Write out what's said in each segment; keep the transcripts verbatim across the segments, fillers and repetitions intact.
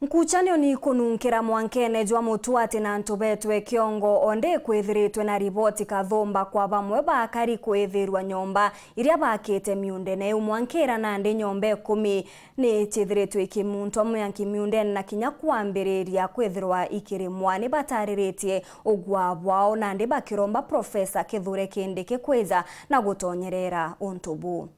Nkuchanio ni kununkira mwankene jwa Mutuati na antu betwe Kiongo, onde kwithiritwe na riboti kathumba kwa bamwe bakari kwithirwa nyomba iria bakite miundene iu. Mwankira nandi nyomba ikumi ni ciithiritwe ikimuntwa mwanki miundene na kinya kwambiriria kwithirwa ikirimwa. Ni batariritie ugwa bwao, nandi bakiromba Profesa Kithure Kindiki kwija na gutonyerera untu buu.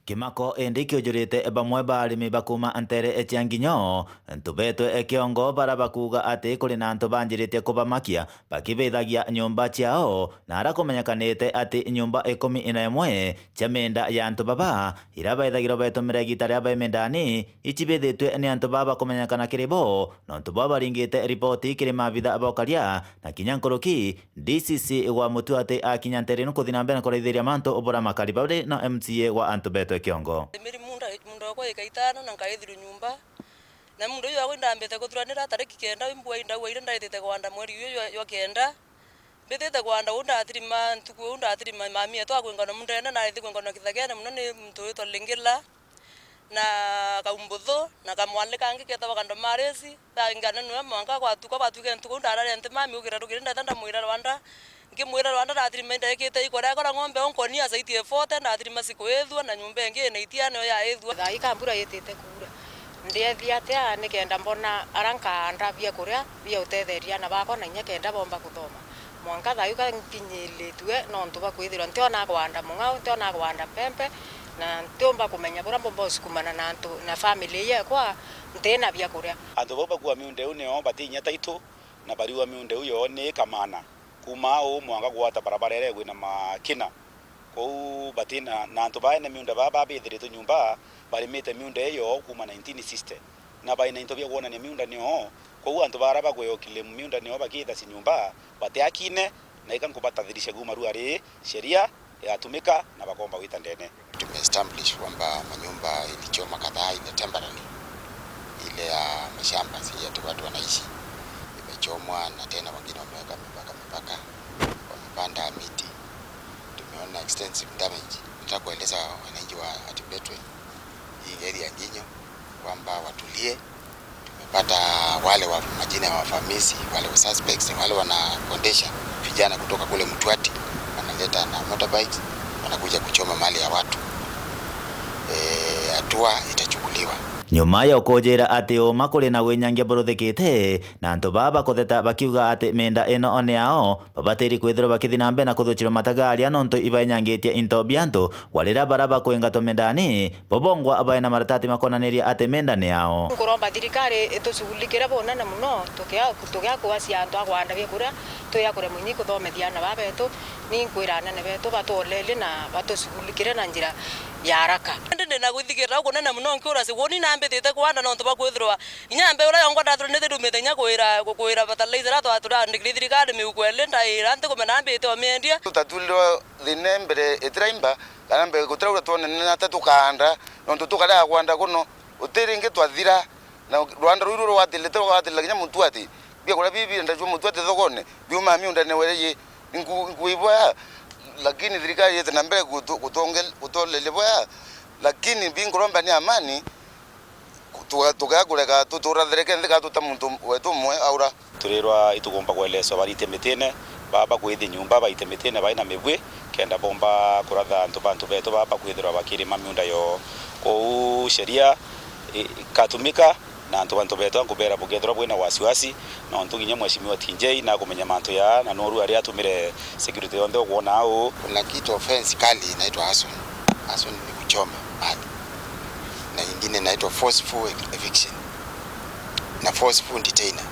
Kimako indi kiujurite bamwe ba arimi ba kuuma ntere cia Nginyo, Ntubetwe Kiongo, bara bakuuga ati kuri na antu banjiritie kubamakia bakibithagia nyumba ciao, na ara kumenyekanite ati nyumba ikumi na imwe cia miunda ya antu baba ira baithagirwa betumira igita ria bai mindani, icibithitwe ni antu baba bakumenyekana kiri bo, nontu bwa baringite riboti kiri maabitha ba ukaria na kinya nkuruki D C C wa Mutuati akinya ntere ino kuthi na mbere na kuraithiria mantu ubura makari bari na M C A wa antu betwe Kiongo. Miri munda, munda okwa ika itano na nkaithirwa nyumba. Na munda uyu wakwa indambite kuthuranira tariki kenda, mbua indau ira ndaitite kwanda mweri uyu jwa, jwa kenda. Mbitite kwanda uu ndathirima, ntuku uu ndathirima mami etu akwingana mundene, na ithi kwingana kithagene muno ni muntu witwa Lingila. Na kaumbuthu, na kamwali kangi ketagwa kandomarisi, thanganenwe mwanka gwatuka, gwatuke ntuku, ndarare nti mami ukira rukiri, ndeta ndamwira Rwanda, nkimwira Rwanda, ndathirima indekite ikora, ekora ng'ombe onkoni asaitie forty, ndathirima siku ithua, na nyumba ingi ina itia niyo yaithua. Thaa ika mbura yitite kuura, ndiethia atia nikenda mbona ara nkaanda bia kuria bia utetheria ana bakwa na inya kenda bomba kuthoma. Mwanka thaa iu ka nkinyiritue nontu bwa kwithirwa ntiona gwanda mung'ao, ntiona gwanda mpempe, na ntiumba kumenya buria mbumba gusukumana na antu na family yeekwa ntina bia kuria. Antu bau bakua miunda iu nio bati inya title na bariua miunda iu yoo ni kamana. Kuuma au mwanka gwata barabara iria igwi na makina. Kou batina, na antu baene miunda baa babithiritwe nyumba barimite miunda iyo kuuma nineteen sixty, na baina into bia kwonania miunda nio. Kou antu bara bakwiyokile miunda nio bakithaci nyumba batiakine, na ika nkubatathirisha kuuma rua ri sheria igatumika na bakomba gwita ndene. Tumeestablish kwamba manyumba ilichoma kadhaa ile temporary, ile ya mashamba, si ati watu wanaishi, imechomwa na tena wengine wameweka mipaka, mipaka, wamepanda miti. Tumeona extensive damage. Nataka kueleza wananchi wa Atibetwe, hii area ya Nginyo, kwamba watulie. Tumepata wale wa majina ya wavamizi, wale wa suspects, wale wanakondesha vijana kutoka kule Mtwati, wanaleta na motorbikes, wanakuja kuchoma mali ya watu. Eh, hatua itachukuliwa. Nyuma ya ukujira ati uma kuri na winyangia buruthikite, na antu baa bakutheta bakiuga ati miunda ino ni yao, babatiri kwithirwa bakithi na mbere na kuthuchirwa matagaria nontu ibainyangitie into bia antu, gwa riria bara bakwingatwa mindani, bo bongwa baina maratati makonaniria ati miunda ni yao. Nkuromba thirikari itushughulikire bunene muno, tukia-, tugiakuacia antu a gwanda bia kuria, twiakure munyi kuthomethia ana baa betu, ni nkwira anene betu batuolelie na batushughulikire na njira ya haraka. Indi ndina gwithikirira kunene muno nkiura, siguni nambitite kwanda nontu bwa kwithirwa Inya mbe uria yongwa ndathuranite ndumite inya kwira, kwira fertilizer, twa turandikire thirikari miuko eli ndaira, ntikumena mbite o miendia. Tutatulirwa thina mbere itiraimba, kana mbere gutira uria twonene nata tukaanda, nontu tukarega kwanda kuno, uti ringi twathira, na rwanda ruru rwatilite rwatilira kinya Mutwati, biakuria bibi ndajua Mutwati thokone, biuma miundene were yi, nku-, nkuibwa, lakini thirikari yete na mbere kutu-, kutonge-, kutolelia bwaya, lakini binkuromba ni amani, Tuga-, tugakurega tuturathereke nthi kana tuta muntu wetu umwe aura. Turirwa itugomba kweleswa barite mitine, ba-, bakwithia nyumba baite mitine bai na mibwi, kenda bomba kuratha antu, bantu betu ba-, bakwithirwa bakirima miunda yoo. Kou sheria i-, ikatumika, na antu, bantu betu ankubera bukethirwa bwina wasiwasi, nontu kinya Mheshimiwa T J nakumenya mantu yaa, na noru aria atumire security yonthe ukwona au. Kuna kitu offense kali inaitwa arson. Arson ni kuchoma mali. Na ingine inaitwa forceful eviction na forceful detainer.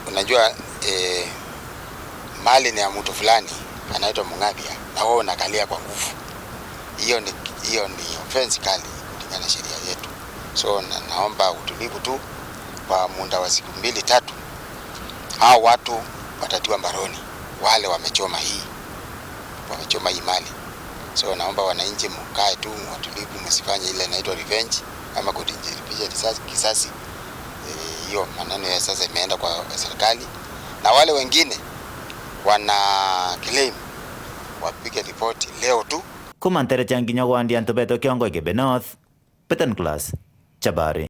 Unajua, eh, mali ni ya mtu fulani anaitwa Mung'abia, na wewe unakalia kwa nguvu. Hiyo ni, hiyo ni offense kali kulingana na sheria yetu. So na, naomba utulivu tu kwa muda wa siku mbili tatu, hao watu watatiwa mbaroni, wale wamechoma hii, wamechoma hii mali. So naomba wananchi mkae tu watulivu, msifanye ile inaitwa revenge ama kujilipiza risasi, kisasi. Eh, hiyo maneno ya sasa imeenda kwa serikali, na wale wengine wana claim wapige ripoti leo tu. Kuma ntere cia Nginyo gwandi antu betu Kiongo Igembe North. Betan Class, Chabari.